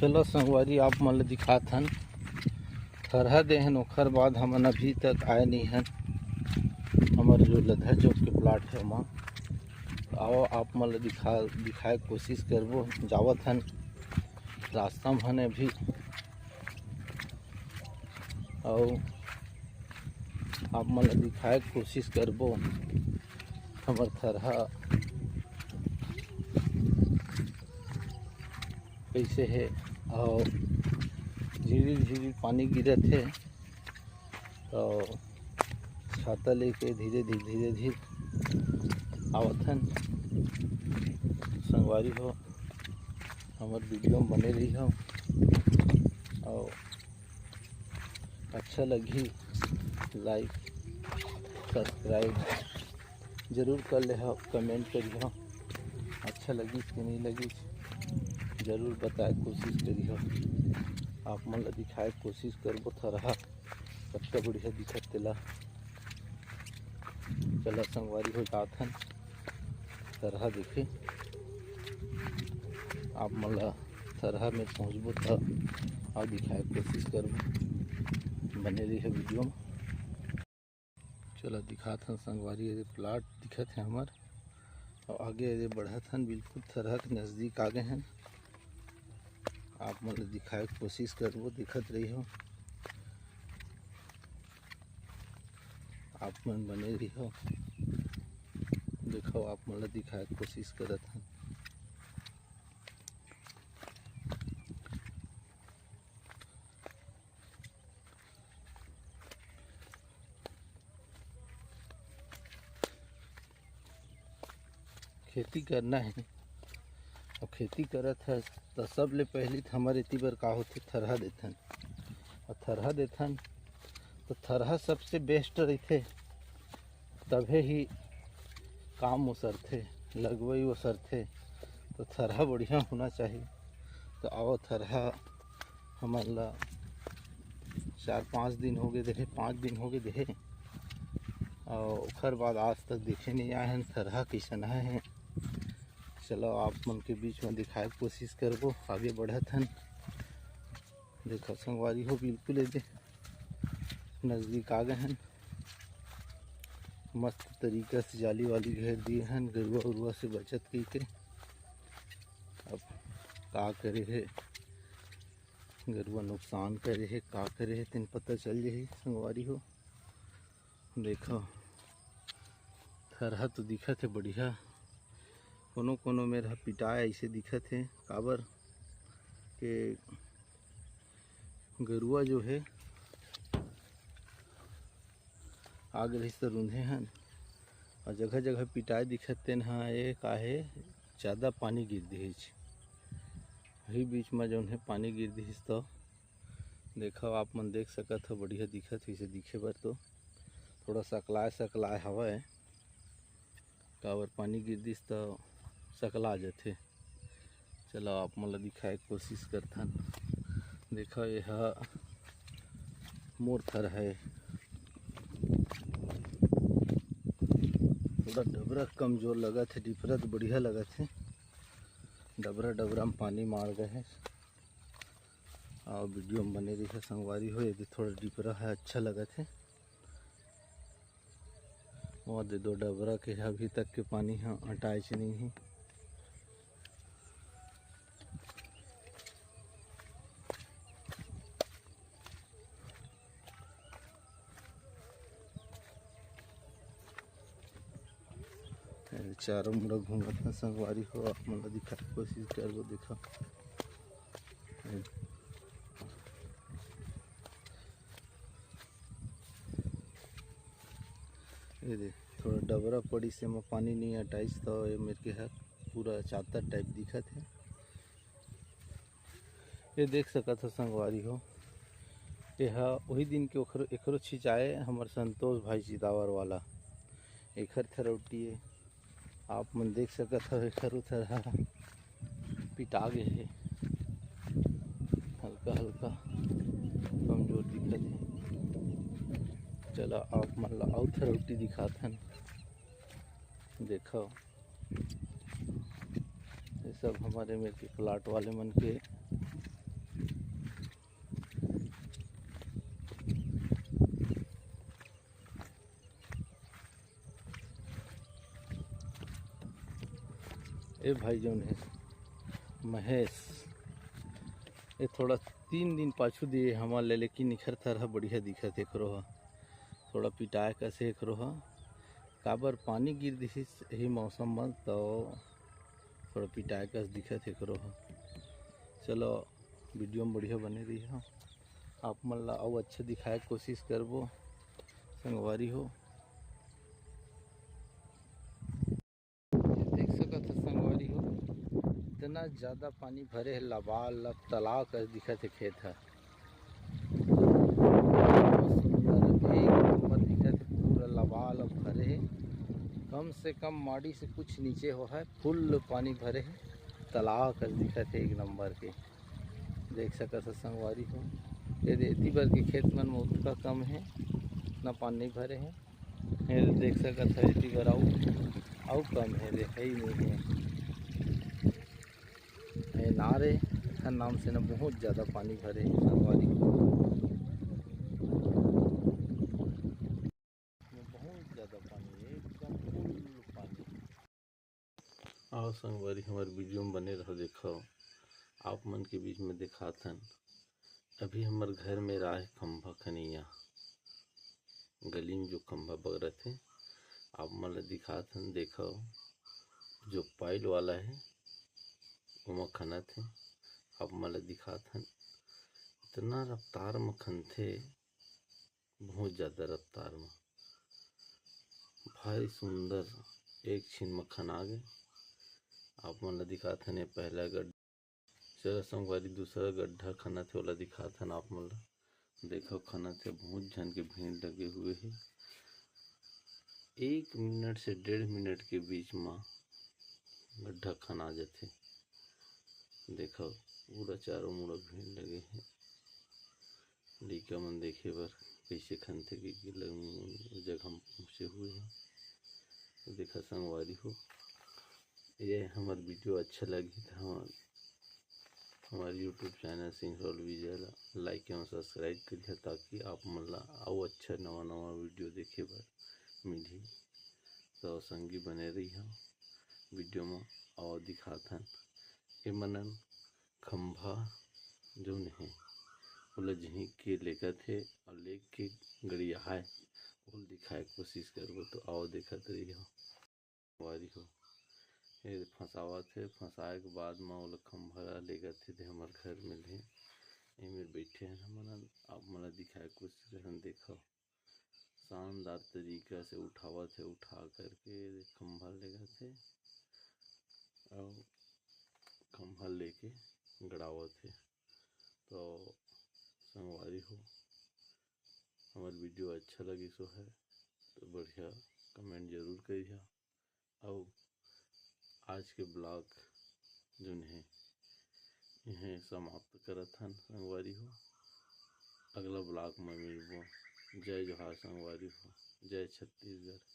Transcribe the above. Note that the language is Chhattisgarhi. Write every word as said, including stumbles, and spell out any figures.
चलो संगवारी, आप मन ल दिखात हन, थरहा दे हन, ओखर बाद हमन अभी तक आए नहीं हन। हमर जो लद्दा चौक के प्लाट है वहाँ, आओ आप मन ल दिखा दिखाए के कोशिश करबो। जावत हन, रास्ता में हन अभी, अउ आप मन ल दिखाए के कोशिश करबो हमर थरहा कैसे हे। अउ झिरी झिरी पानी गिरत हे, तो छाता लेके धीरे धीरे धीरे धीरे आवत हन। संगवारी हो, हमर वीडियो में बने रही हो, अउ अच्छा लगही, लाइक सब्सक्राइब जरूर कर ले हो, कमेंट करी हो, अच्छा लगिस कि नहीं लगिस, जरूर बताए कोशिश करी हो। आप मन ल दिखाए कोशिश करबो थरहा, कतका बढ़िया दिखत तेला। चला संगवारी हो, जात हन थरहा देखे। आप मन ल थरहा में पहुँचबो त अउ दिखाए कोशिश करबो, बने रही वीडियो में। चला दिखात हन संगवारी, ये प्लाट दिखत है हमर, अउ आगे ये बढ़त हन, बिल्कुल थरहा के नजदीक आ गए हन। आप मन ल दिखाए के कोशिश करबो, दिखत रही हो, आप मन बने रही हो। देखो, आप मन ल दिखाए के कोशिश करत हन। खेती करना है, अब खेती करत है तो सबले पहली तो हमर एती बर का होथे, थरहा देथन। और थरहा देथन तो थरहा सबसे बेस्ट रहिथे, तभे ही काम वो सरथे, लगवई वो सरथे। तो थरहा बढ़िया होना चाहिए। तो आओ, थरहा हमन ला चार पाँच दिन हो गए देहे, पाँच दिन हो गए देहे, और ओखर बाद आज तक देखे नहीं आए हैं थरहा कैसन है। चलो, आप मन के बीच में दिखाए के कोशिश करबो, आगे बढ़त हन। देखो संगवारी हो, बिल्कुल एदे नजदीक आ गए हन। मस्त तरीका से जाली वाली घेर दिए हन, गरुआ उरुआ से बचत कई के। अब का करे हे, गरुआ नुकसान करे हे, का करे हे, तेन पता चल जाही संगवारी हो। देखो, थरहा तो दिखत हे बढ़िया, कोनो कोनो मेर ह पिटाए ऐसे दिखत हे, काबर के गरुआ जो हे आग रहिस त रुंधे हन, और जगह जगह पिटाए दिखत तेन ह ए काहे ज़्यादा पानी गिर दिहिस। वही बीच में जौन है पानी गिर दिहिस, तो देखो, आप मन देख सकत हो, बढ़िया दिखत हो इसे दिखे बर तो थोड़ा सकलाए सकलाए हवय, काबर पानी गिर दिस तो सकला जथे। चलो, आप मन ला दिखाए के कोशिश करथन। देखो, ये हा मोर थरहा है, थोड़ा डबरा कमजोर लगत है, डिपरा तो बढ़िया लगत है, डबरा डबरा में पानी मार गए है। और वीडियो में बने रहिए संगवारी हो, ये थोड़ा डिपरा है, अच्छा लगत है। वो दे दो डबरा के अभी तक के पानी ह अटाइच नहीं है। चारों मुड़ा घूमत ह संगवारी हो, आप मन ला दिखाए के कोशिश करबो। देखा, ये दे, थोड़ा डबरा पड़ी से में पानी नहीं अटाइस, तो ये मेरे के हर पूरा चादर टाइप दिखत है। ये देख सकत हो संगवारी हो, ये हा वही दिन के ओखरो, एकरो छिंचाए हमर संतोष भाई चितावर वाला, एखर थरौटी है। आप मन देख सकत हो, एखर थरहा पिटा गे हे, हल्का हल्का कमजोर दिखत हे। चला, आप मन ला अउ थरौटी दिखात हन, देखो। ये सब हमारे मेर के प्लाट वाले मन के ए भाई, जौन हे महेश, ए थोड़ा तीन दिन पाछू दिए हमन ले, लेकिन इखर थर ह बढ़िया दिखत हे, एकरो ह थोड़ा पिटाए कस हे एकरो ह। काबर पानी गिर दिहिस यही मौसम म, तो थोड़ा पिटाए कस दिखत हे एकरो ह। चलो, वीडियो में बढ़िया बने रही हो, आप मन ला अउ अच्छा दिखाए के कोशिश करबो संगवारी हो। ये देख सकत हो संगवारी हो, इतना ज्यादा पानी भरे हे, लबालब तालाब कस दिखत हे खेत ह। बहुत सुंदर, एक नंबर दिखत हे, पूरा लबालब भरे हे। कम से कम माड़ी से कुछ नीचे हो है, फुल पानी भरे हे, तालाब कस दिखत हे एक नंबर के। देख सकत हो संगवारी हो, ये दे एती बर के खेत मन में उतका कम हे, ना पानी भरे हे। ये देख सकत हो एती बर अउ, अउ कम हे, देखाई नहीं हे। ये नारे हर नाम से ना बहुत ज्यादा पानी भरे हे संगवारी हो। बहुत ज्यादा पानी हे, एकदम फुल पानी। आओ संगवारी, हमर वीडियो में बने रहो। देखो, आप मन के बीच में दिखात हन, अभी हमर घर में राहे खंभा खनैया, गली में जो खंभा बगरत हे, आप मन ला दिखात हन। देखो, जो पाइल वाला हे, ओमा खनत हे, आप मन ला दिखात हन। इतना रफ्तार म खनथे, बहुत ज्यादा रफ्तार म, भारी सुंदर, एक छिन म खना गे। आप मन ला दिखात हन, ये पहला गड्ढा। चलो संगवारी, दूसरा गड्ढा खनत हे, ओला दिखात हन आप मन ला। देखो, खनत हे, बहुत झन के भीड़ लगे हुए हे। एक मिनट से डेढ़ मिनट के बीच म गड्ढा खना जाथे। देखो, पूरा चारों मुड़ा भीड़ लगे हे। लइका मन देखे बर कइसे खनथे, कइके लग जगह म पहुँचे हुए हे। तो देखा संगवारी हो, ये हमर वीडियो अच्छा लगही त हमर, हमर YouTube चैनल सिंहरौल विजय ला लाइक एवं सब्सक्राइब करिहा, ताकि आप मन ला अउ अच्छा नवा नवा वीडियो देखे बर मिलही। तो संगी बने रहिहा वीडियो म। अउ दिखात हन ए मनन खंभा जौन हे, ओला जिही के लेगत हे अउ लेके गड़ियाहाय, ओला दिखाए के कोशिश करबो। तो आओ देखत रहिहो, संगवारी हो। ये फंसावत हे, फंसाए के बाद म ओला खंभा ला लेगत हे, ते हमर घर में ले एमेर बैठे हन हमन, आप मन ला दिखाए के कोशिश करन। देखो, शानदार तरीका से उठावत हे, उठा करके खंभा लेगत हे अउ खंभा लेके गड़ावत हे। तो संगवारी हो, हमर वीडियो अच्छा लगिस होहे तो बढ़िया कमेंट जरूर करिहा। अउ आज के ब्लॉग जोन हे, इहें समाप्त करत हन संगवारी हो। अगला ब्लॉग में मिलबो। जय जोहार संगवारी हो, जय छत्तीसगढ़।